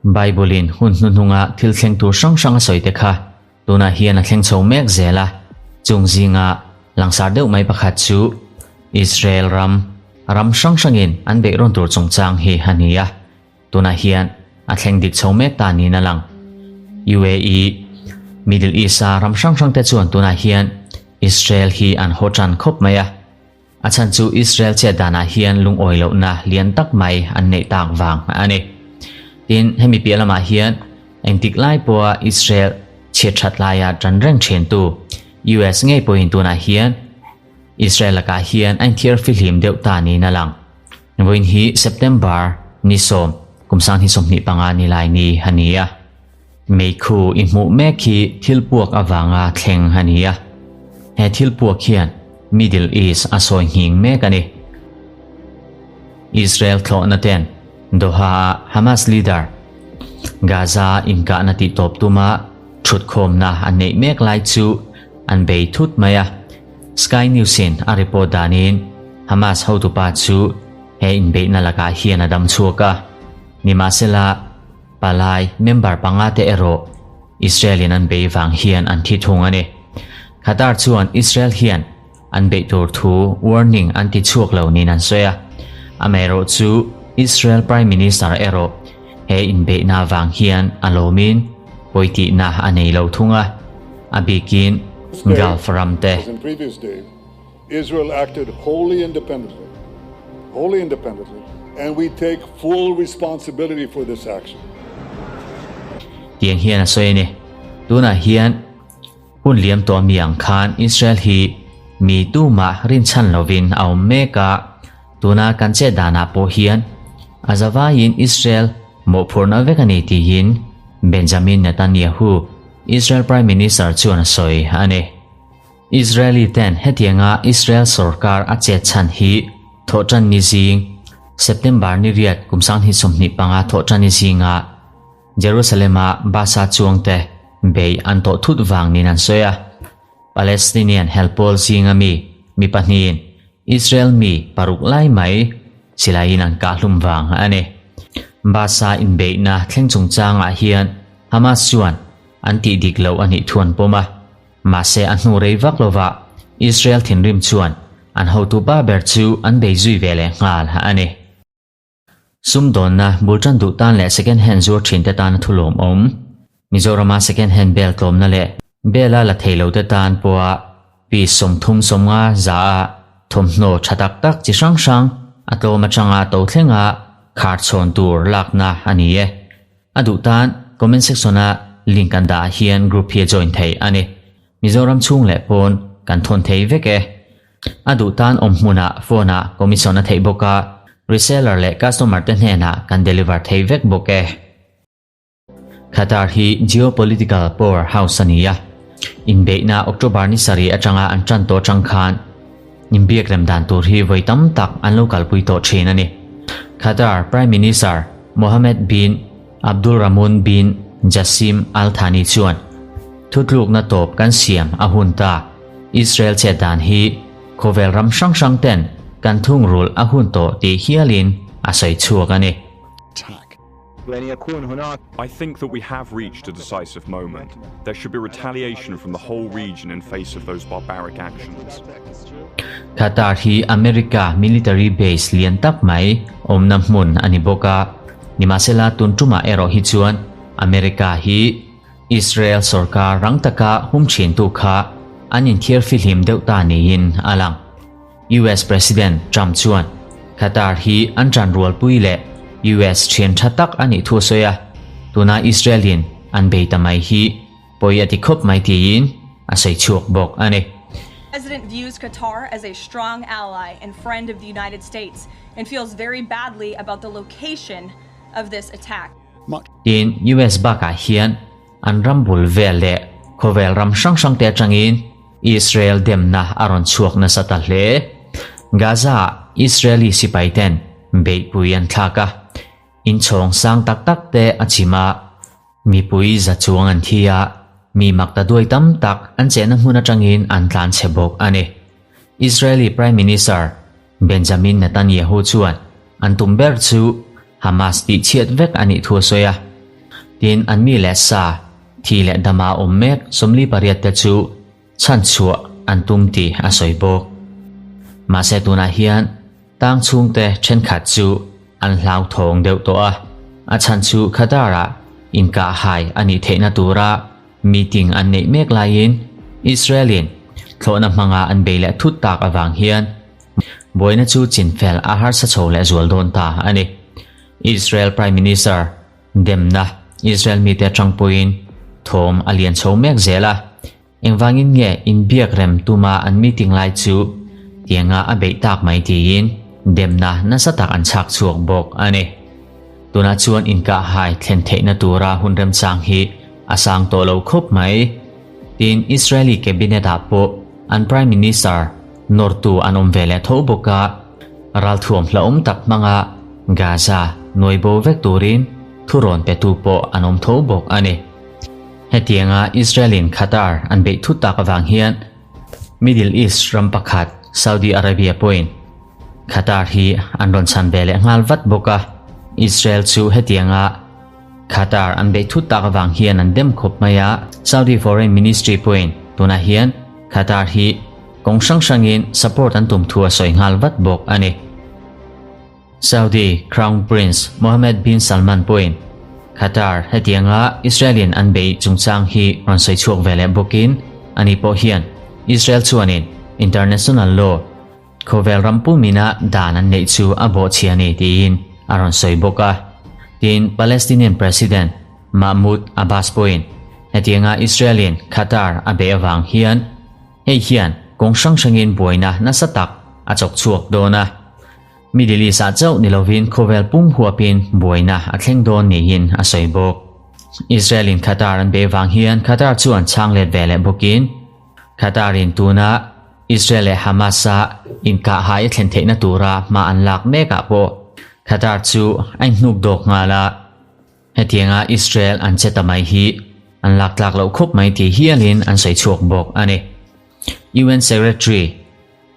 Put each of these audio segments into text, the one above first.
Bible-in hun hnuhnunga thil thleng tur hrang hrang a sawi te kha tunah hian a thleng chho mek zel a, chung zinga langsar deuh mai pakhat chu Israel ram ram hrang hrangin an beih rawn tur chungchang hi a ni a, tunah hian a thleng dik chho mek ta niin a lang. UAE, Middle East-a ram hrang hrangte chuan tunah hian Israel hi an haw tan khawp mai a. A chhan chu Israel chet danah hian lungawi lohna lian tak mai an neih tak vang a ni. Tin, hemi piah lamah hian engtik lai pawha Israel chhiat that laia tan reng thintu US ngei pawhin tunah hian Israel lakah hian a inthiar fihlim deuh ta niin a lang. Vawiin hi September ni sawm kum sang hi 25 ni lai ni a ni a. Meikhu i hmuh mek hi thil puak avanga thleng a ni a, he thil puak hian Middle East a sawi nghing mek a ni. Israel thlawhna ten Doha-a Hamas leader Gaza inkahna tihtawp tuma thutkhawmna an neih mek lai chu an bei thut mai a. Sky News-in a report danin Hamas hotupa chu he inbeihna lakah hian a dam chhuak a, nimahsela, Palai member panga te erawh Israel-in an bei vang hian an thi thung a ni. Qatar chuan Israel hian an beih tur thu warning an ti chhuak lo niin an sawi a. Amaherawh chu Israel Prime Minister erawh he inbeihna vang hian a lawmin pawitihna a nei lo thung a, a bikin Gulf ram te. Israel acted wholly independently, wholly independently, and we take full responsibility for this action. Tiang hian a sawi a ni. Tunah hian hun liam tawh mi ang khan Israel hi mi tumah rinchhan lovin a awm mek a, tuna kan chet danah pawh hian a zavaiin Israel mawhphurhna vek a ni tiin Benjamin Netanyahu, Israel Prime Minister chuan a sawi a ni. Israeli ten hetianga Israel sorkar a chet chhan hi thawhtan ni zing, September ni riat kum 2025 thawhtan ni zinga Jerusalem-a bus-a chuangte bei an tawh thut vang niin an sawi a. Palestinian helpawl zinga mi mi pahnihin Israel mi paruk lai mai silaiin an kahhlum vang a ni. Bus-a inbeihna thleng chungchangah hian Hamas chuan an tih dik loh a nih thu an pawm a. Mahse a hnu rei vak lovah Israel thinrim chuan an hotu pa ber chu an bei zui ve leh nghal a ni. Sumdawnna bul tan duh tan leh second hand zuar thin te tan a thu lawmawm. Mizorama second hand bel tlawmna leh bela la thei lo te tan pawha piece 30 50 za a thawmhnaw tha tak tak chi hrang hrang a tlawm atanga to thlenga khar chhawn tur lakna a ni e. A duh tan comment section a link an dah ah hian group hi a join thei a ni. Mizoram chhung leh pawn kan thawn thei vek e. A duh tan awm hmunah phone ah commission a theih bawk a, reseller leh customer te hnenah kan deliver thei vek bawk e. Qatar hi geopolitical power house a ni a, inbeihna October ni sarih atanga an tan tawh atang khan inbiak rem dan tur hi vawi tam tak an lo kalpui tawh thin a ni. Qatar Prime Minister Mohammed bin Abdulrahman bin Jassim Al Thani chuan, Thutlukna tawp kan siam a hun ta. Israel chet dan hi khawvel ram hrang hrang ten kan thungrulh a hun tawh tih hialin a sawi chhuak a ni. I think that we have reached a decisive moment. There should be retaliation from the whole region in face of those barbaric actions. Qatar hi America military base lian tak mai awmna hmun a ni bawk a, nimahsela tun tumah erawh hi chuan America hi Israel sorkar rang taka hum thintu kha an inthiar fihlim deuh ta niin a lang. US President Trump chuan Qatar hi an tanrualpui leh US thian tha tak a nih thu a sawi a, tuna Israel-in an bei ta mai hi pawi a ti khawp mai tiin a sawi chhuak bawk a ni. President views Qatar as a strong ally and friend of the United States and feels very badly about the location of this attack. Tin, US bakah hian an ram bul vel leh khawvel ram hrang hrang te atangin Israel demna a rawn chhuak nasa ta hle. Gaza-ah Israeli sipai ten beihpui an thlak a, inchhawng sang tak tak te a chim a, mipui za chuang an thi a, mi mak ta duai tam tak an chehna hmun atangin an tlan chhe bawk a ni. Israeli Prime Minister Benjamin Netanyahu chuan. An tum ber chu Hamas tih chhiat vek a nih thu a sawi a. Tin, an mi leh sa, thi leh dama awm mek 48 te chu chhan chhuah an tum tih a sawi bawk. Mahse tunah hian tang chhungte thenkhat chu an hlauthawng deuh tawh a, a chhan chu Qatar-ah inkahhai a nih theihna tura meeting an neih mek laiin Israel-in thlawhna hmanga an bei leh thut tak avang hian buaina chu chinfel a harsa chho leh zual dawn ta a ni. Israel Prime Minister demna Israel mite atang pawhin thawm a lian chho mek zel a, engvangin nge inbiak rem tuma an meeting lai chu tianga a beih tak mai tiin demna nasa tak an chhak chhuak bawk a ni. Tunah chuan inkahhai thlen theihna tura hun remchang hi a sang tawh lo khawp mai. Tin, Israeli cabinet-ah pawh an Prime Minister nawrtu an awm ve leh tho bawk a, ralthuam hlauhawm tak hmanga Gaza nuai bo vek turin thurawn petu pawh an awm tho bawk a ni. Hetianga Israel-in Qatar an beih thut tak avang hian Middle East ram pakhat Saudi Arabia pawhin Qatar hi an rawn chhan ve leh nghal vat bawk a, Israel chu hetianga Qatar an beih thut tak avang hian an dem khawp mai a, Saudi Foreign Ministry pawhin tunah hian Qatar hi kawng hrang hrangin support an tum thu a sawi nghal vat bawk a ni. Saudi Crown Prince Mohammed bin Salman pawhin Qatar hetianga Israel-in an beih chungchang hi rawn sawi chhuak ve leh bawkin ani pawh hian Israel chuanin international law Khawvel ram pumina dan an neih chu a bawhchhia a ni tiin a rawn sawi bawk a. Tin, Palestinian President Mahmoud Abbas pawhin hetianga Israel-in Qatar a beih avang hian hei hian kawng hrang hrangin buaina nasa tak a chawk chhuak dawn a. Middle East-ah chauh ni lovin khawvel pum huapin buaina a thleng dawn niin a sawi bawk. Israel-in Qatar an beih avang hian Qatar chuan chhang let ve leh bawkin Qatar-in tuna Israel leh Hamas-a inkahhai a thlen theihna tura hma an lak mekah pawh Qatar chu a inhnuk dawk nghal a, hetianga Israel an che ta mai hi an lak tlak loh khawp mai tih hialin an sawi chhuak bawk a ni. UN Secretary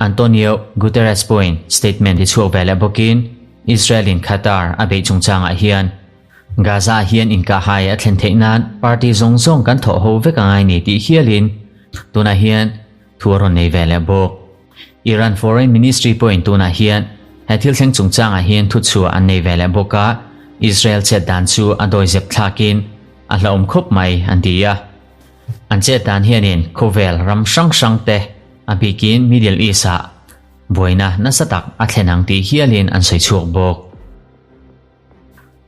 Antonio Guterres pawhin statement ti chhuak ve leh bawkin Israel-in Qatar a beih chungchangah hian Gaza-ah hian inkahhai a thlen theih nan party zawng zawng kan thawh ho vek angai ni tih hialin tunah hian Thu a rawn nei ve leh bawk. Iran Foreign Ministry pawhin tunah hian he thil thleng chungchangah hian thuchhuah an nei ve leh bawk a, Israel chet dan chu a dawizep thlakin a hlauhawm khawp mai an ti a. An chet dan hianin khawvel ram hrang hrang te a bikin Middle East-ah buaina nasa tak a thlen ang tih hialin an sawi chhuak bawk.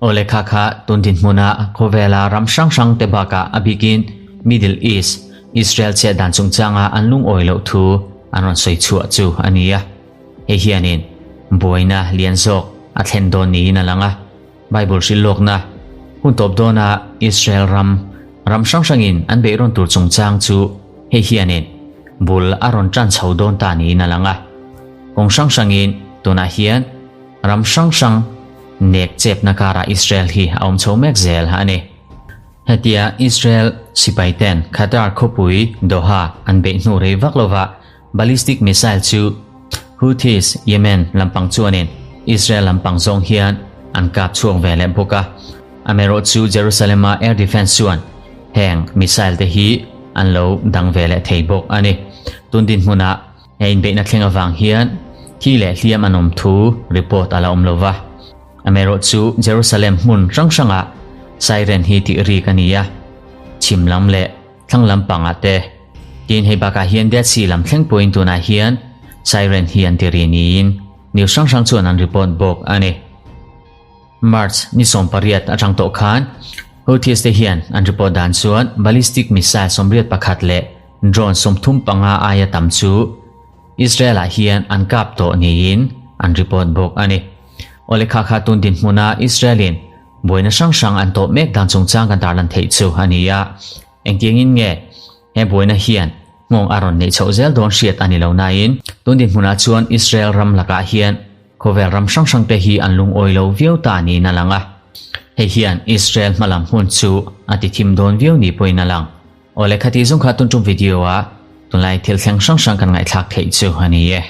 Aw lehkha kha tun dinhmuna khawvela ram hrang hrang te bakah a bikin Middle East, Israel chhiat dan chungchanga an lungawi loh thu an rawn sawi chhuah chu a ni a. Hei hianin buaina lian zawk a thlen dawn niin a lang a. Bible hrilh lawkna hun tawp dawna Israel ram ram hrang hrangin an beihrawn tur chungchang chu hei hianin bul a rawn tan chho dawn ta niin a lang a. Kawng hrang hrangin tunah hian Ram hrang hrang nek chepna karah Israel hi a awm chho mek zel a ni. Hetia Israel sipai ten Qatar khawpui Doha an beih hnu rei vak lova ballistic missile chu Houthis Yemen lampang chuanin Israel lampang zawng hian an kap chhuak ve leh bawk a. Amaherawh chu Jerusalem-a air defence chuan heng missile te hi an lo dang ve leh thei bawk a ni. Tun dinhmunah He inbeihna thleng avang hian thi leh hliam an awm thu report a la awm lo va. Amaherawhchu Jerusalem hmun hrang hrangah siren hi tih rik a ni a, chhim lam leh thlang lam pangah te. Tin, hei bakah hian Dead Sea lam thleng pawhin tunah hian siren hi an ti ri niin news hrang hrang chuan an report bawk a ni. March ni 18 atang tawh khan Houthis te hian an report dan chuan ballistic missile 81 leh Drone 35 aia tam chu Israel-ah hian an kap tawh niin an report bawk a ni. Awle kha kha tun dinhmuna Israel-in buaina hrang hrang an tawh mek dan chungchang kan tarlan theih chu a ni a. Engtiangin nge he buaina hian nghawng a rawn neih chhoh zel dawn hriat a ni lo nain tun dinhmunah chuan Israel ram lakah hian khawvel ram hrang hrang te hi an lungawi lo viau ta niin a lang a. Hei hian Israel hmalam hun chu a ti thim dawn viau ni pawhin a lang. Aw lehkha tih zung kha tun tum video ah tunlai thil thleng hrang hrang kan ngaihthlak theih chu a ni e.